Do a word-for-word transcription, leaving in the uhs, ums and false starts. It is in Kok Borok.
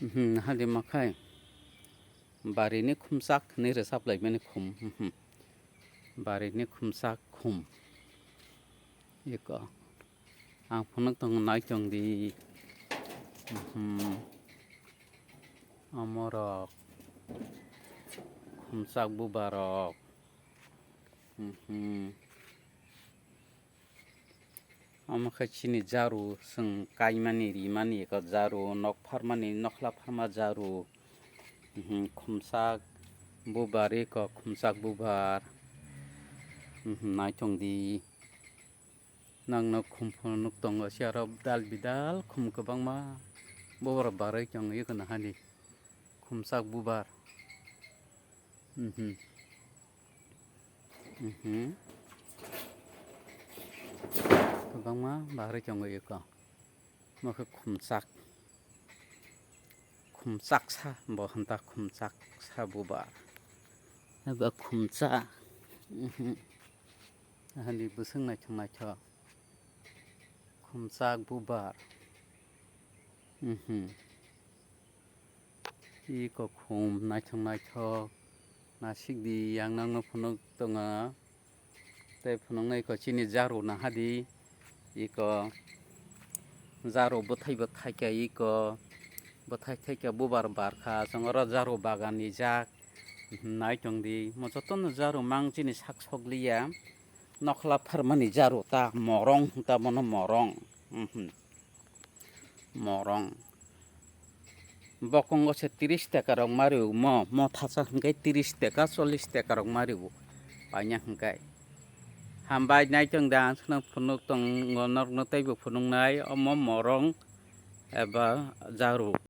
Mhm, hadi makhai. Barini khumsak hinwi rwchap laimani khum. Mhm. Barini khumsak khum. Iko. Ang phunuk tongo nai tong di. Mhm. Omorok. Khumsak bubarok. Mhm. Omo khe chini jaru, chwng kaimani, rimani, eko jaru, nok pharmani, nokhla pharma jaru, mhm, khumsak bubar, eko khumsak bubar, mhm, nai tong di. Nang nok khum phunuk tongo, si aro dal bidal khum kwbangma bubar barwi tongo, eko nahani khumsak bubar. Mhm. Mhm. Kwbangma barwi tongo eko. Omo khe khumsak. Khumsak sa, bo hwnta khumsak sa bubar. Abo khumsa. Mhm. Ahani bwswk naithok naithok. Khumsak bubar. Mhm. Iko khum naithok naithok. Nasik di, yang nangno phunuk tongo. Tei phunuknai iko chini jaru nahadi. Iko jaru bwthai bwthai khe iko. Bwthai thai khe bubar barkha. Chwng oro jaru bagan ni jak. Nai tong di. Mo jotono jaru mang chini sak sok liya. Nokhla pharmani jaru ta morong ta bono morong. Mhm. Morong. Bokongo se tiris taka rok mari mo, mo thasa hwnkhe tiris taka, chollish taka rok mari o. Paina hwnkhe. Hambai nai tong da, ang phunuk tongo, norokno teibo phunuknai, omo morong eba jaru.